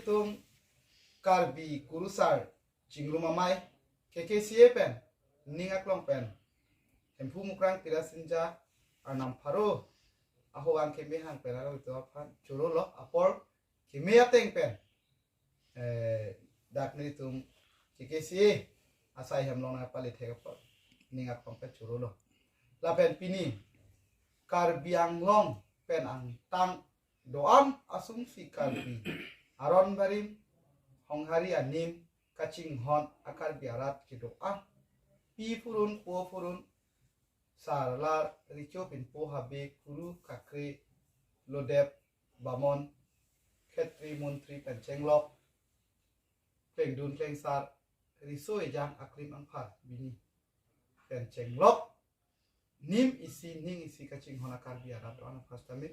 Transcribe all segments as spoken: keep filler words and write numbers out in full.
Tum Karbi Kurusar Chingrum Amei, K K C A pen, ning aklong pen, Hemphu Mukrang Pirasinja Arnam Pharo, aho ang keme hang pen aroitu aphan chorolo, apor keme ateng pen, eh, dak nelitum K K C A asai hem along nangpale thek apor, ning aklong pen chorolo. Lapen pini, Karbi Anglong pen angtan do-an asungsi Karbi aron barim honghari anim kachinghon a-Karbi arat kedo-an, pi phurun, po phurun, sarlar, recho pinpo habe, kuru, kakre, lodep, bamon, khetri, montri pen chenglok, klengdun klengsar, riso ejang aklim angphar bini pen chenglok, nim isi ning isi kachinghon a-Karbi arat do-an aphan sitame,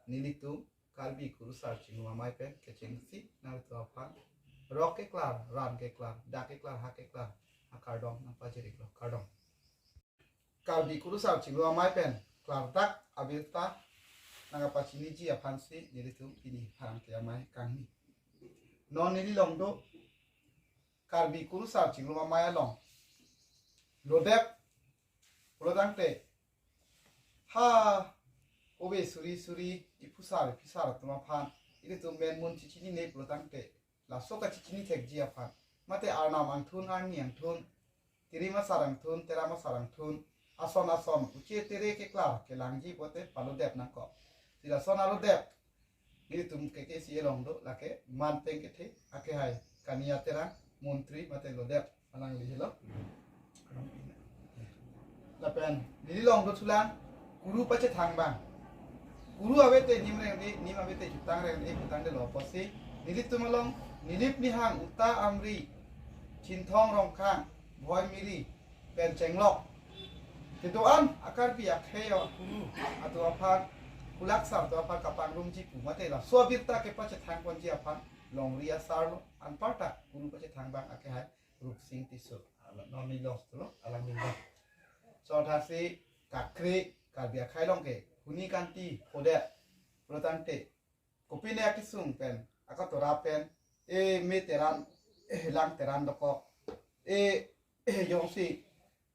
nelitum Karbi Kurusar Chingrum Amei pen kechengsi nanglitum aphan rok keklar, ran keklar, dak keklar, hak keklar akardom nangpajir-iklo, kardom. Karbi Kurusar Chingrum Amei pen klardak abirta nangkapachiniji aphansi nelitum pini pherangke amei kangni. Non neli long do Karbi Kurusar Chingrum Amei along lodep pulotangte, ha, ove suri suri, iphusar iphisar atum aphan ilitum men mun chichinine pulotangte, laso kachichini thekji aphan, mate arnam angthun, arni angthun, tirim asar angthun, teram asar angthun, ason ason uche tere keklar kelangji pote palodep nangkok. Ti lason alodep nelitum K K C A along do, lake man peng kethe, akehai Kania Terang, montri mate lodep, alangli helo. Lapen neli long do thulang, kuru pachethang abang. Kuru avete nim reng-e, nim avete jutang reng-e putangdelo apotsi, nelitum along Nilip Nihang, Uta Amri, Chinthong Rongkhang, Bhoi Miri pen chenglok kedo-an a-Karbi akhei akuru atum aphan, kulaksar atum aphan kapangrumji pu mate laso abirta kepachethang ponji aphan longri asarlo, anparta kuru pachethang abang akehai Rupsing Tisso. Ala non neli long thulo, alangli long. Chothaksi kakre, Karbi akhei along ke huni kanti phodet pulotangte, kopine akesung pen, akatora pen, e me teran, e lang teran dokok, e, e jongsi,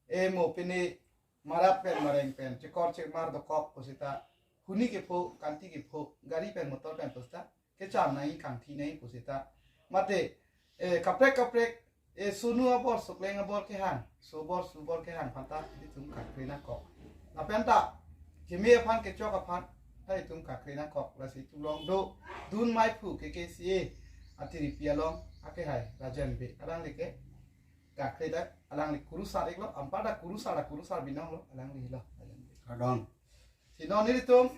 e mo pine marat pen mareng pen chekor chekmar dokok pusita, huni kepho, kanti kepho, gari pen motor pen pusita kecham nangji, kangthi nangji pusita, mate, eh, kaprek kaprek, eh, sunu abor, sukleng abor kehang, subor subor kehang aphanta itum kakre nangkok. Lapen ta keme aphan kechok aphan ta itum kakre nangkok. Lasi itum long do dun maiphu K K C A atiripi along akehai Rajen Bey, alangli ke kakre ta, alangli kurusar-iklo, anparta kurusar, kurusar binong lo, alangli lo, Rajen Bey. Kardom. Si non nelitum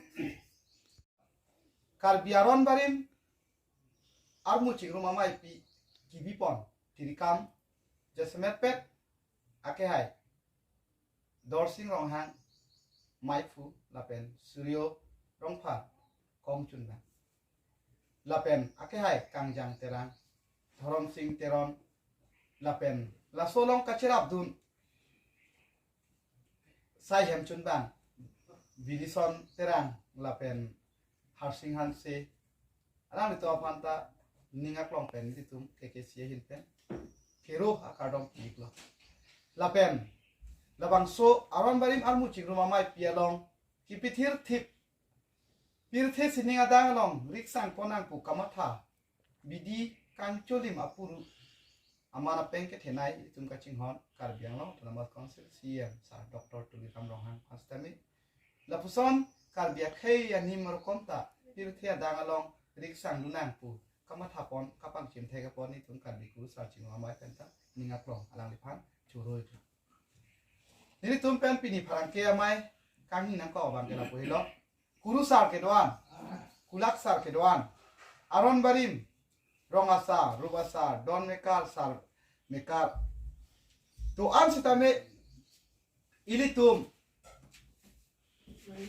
Karbi aron barim armu chingrum amei pi kibipon tirikam jasemet pet akehai Dorsing Ronghang maiphu lapen Suryo Rongphar kongchunbang, lapen akehai Kangjang Terang, Dhoromsing Teron, lapen laso along kacherapdun sai hemchunbang Vilison Terang lapen Harsing Hanse, alanglitum aphanta ning aklong pen itum K K C A ahin pen kero akardom pi-iklo. Lapen labangso aron barim armu chingrum amei pi along kipithirthip, pirthe sining adang along riksang ponnang pu kamatha bidi kangcholim apuru aman apeng kethenei itum kachinghon Karbi Anglong Autonomous Council C E M Sir Doctor Tuliram Ronghang aphan sitame, lapuson Karbi akhei anim arokom ta pirthe adang along riksang lunang pu kamathapon kapangchim thekpon itum Karbi Kurusar Chingrum Amei pen ta ning aklong alangliphan choro-iklo. Nelitum pen pini pherangke amei kangni nangkok abang ke lapu helo. Kurusar kedo-an, kulaksar kedo-an, aron barim, rong asar, rup asar, don mekar, sar mekar do-an sitame ilitum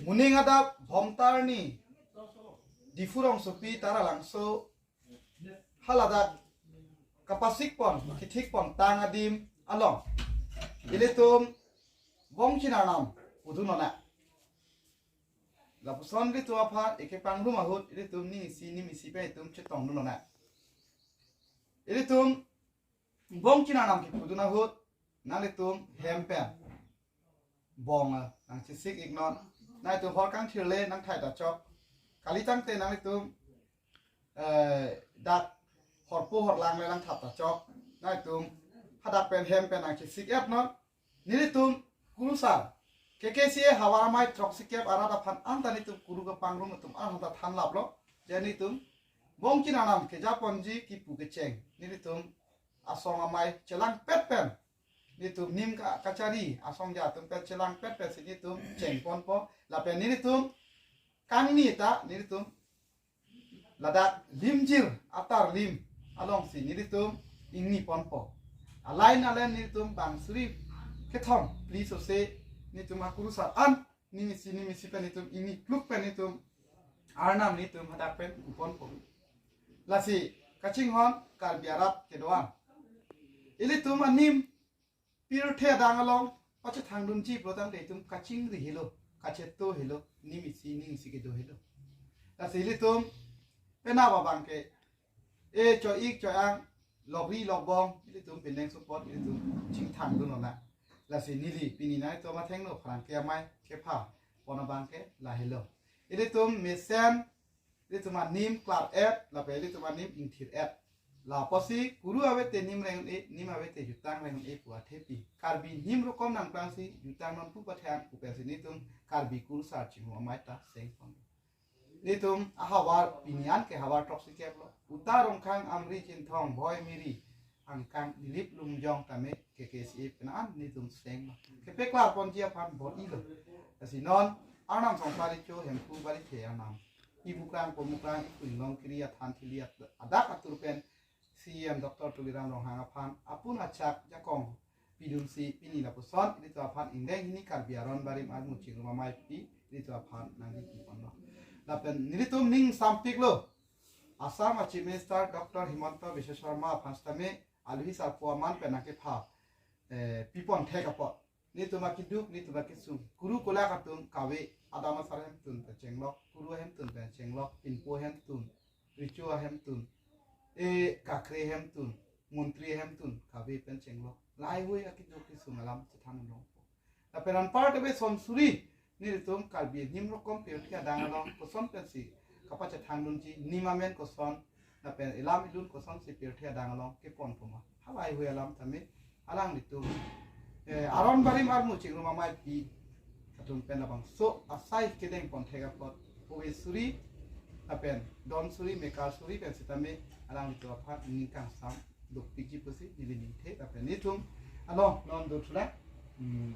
moning adap Bhomta arni Diphu rongsopi Taralangso haladak kapasik pon, kethik pon tang adim along ilitum bongchin arnam pudun lonang. Lapuson ilitum aphan ekepangrum ahut ilitum ning isi nim isi pen itum chetongdun lonang. Ilitum bongchin arnam kipudun ahut nanglitum hem pen bong, eh, nangchesik iknon. Nanglitum hor kangthirle nangthai ta chok. Kali tangte nanglitum, eh, dak horpo horlang le nangthap ta chok. Nanglitum hadak pen hem pen nangchesik iknon. Nelitum kurusar K K C A havar amei throksikep arat aphan anta nelitum kuru kepangrum atum an anta thanlaplo. Jadi nelitum bongchin arnam kejaponji kipu kecheng nelitum asong amei chelangpet pen, nelitum nim ka kachari asong ja atum pen chelangpet pen si nelitum chengponpo. Lapen nelitum kangni ta nelitum ladak limjir atar lim alongsi nelitum ingniponpo. Alai nalen nelitum bang suri kethom pli sose nelitum akurusar an nim isi nim isi pen nelitum ingni kluk pen nelitum arnam nelitum hadak pen kuponpo. Lasi kachinghon Karbi arat kedo-an, ilitum anim pirthe adang along pachethangdunji pulo tangte itum kachingri helo, kacheto helo, nim isi ning isi kedo helo. Lasi ilitum penap abang ke e cho-ik cho-ang, lokri lokbong, ilitum penang support ilitum chingthangdun lona. Lasi neli pini nangtum athengno pherangke amei kepha pon abang ke lahelo. Ilitum mesen, ilitum anim klar-et, lapen ilitum anim ingthir-et. Lapusi kuru avete nim reng-un-e, nim avete jutang reng-un-e pu athepi. Karbi nim rokom nangplangsi jutang non pu pathe-an pu pensi nelitum Karbi kurusar chingrum amei ta sengpon. Nelitum ahavar pini an ke havar throksikep lo. Uta Rongkhang, Amri, Chinthong, Bhoi, Miri, Angkang, Nilip, Lumjong tame K K C A pen an nelitum seng lo. Kepeklarponji aphan bor-ilo. Lasi non arnam songpari cho hemphu bari the arnam, ibukrang pomukrang, ipu inglong kiri, athan thili at-, adak atur pen C E M Doctor Tuliram Ronghang aphan apun achak jakong pidunsi pini lapuson ilitum aphan ingdeng hini Karbi aron barim armu chingrum amei pi ilitum aphan nangji kiponlo. Lapen nelitum ning sampiklo, Assam a Chief Minister Doctor Himanta Biswa Sarma aphan sitame aluhi sarpo aman pen nangkepha, eh, pipon thek apot. Nelitum akiduk, nelitum akisung, kuru kolak atum kave, adam asar ahemtun pen chenglok, kuru ahemtun pen chenglok, pinpo ahemtun, recho ahemtun, e kakre ahemtun, montri ahemtun kave pen chenglok. Laheihui akiduk kisung alam chethan longpo. Lapen anparta be son suri nelitum Karbi nim rokom pirthe adang along koson pensi kapachethangdunji, nim amen koson, lapen ilam idun kosonsi pirthe adang along keponpo ma, halaheihui alam tame alanglitum, eh, aron barim armu chingrum amei pi atum pen labangso asai kedengpon thek apot, ove suri lapen don suri mekar suri pen sitame alanglitum aphan ning kangsam dopikji pusi neli ningthe. Lapen nelitum along non do thulak, hmm,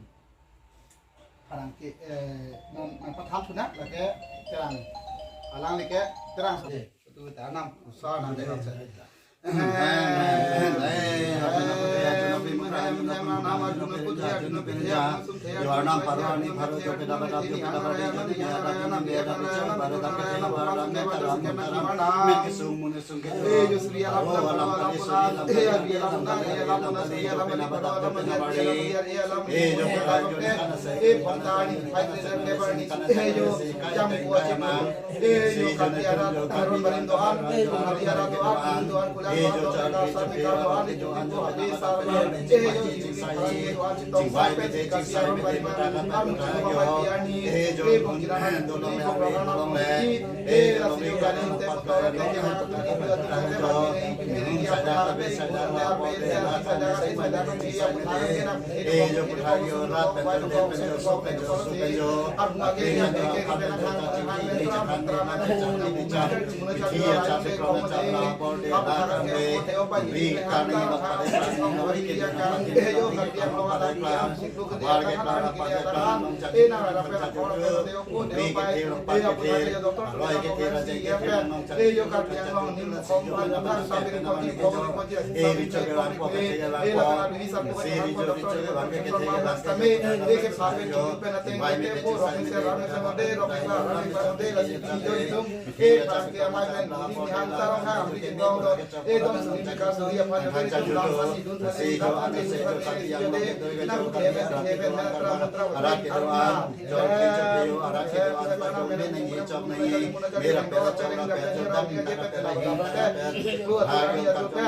pherangke, eh, non nangpathan thunang lake terang, alangli ke terang sode. Itu tanam usaha nanti.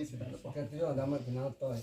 Secretary ho damar kinang toi.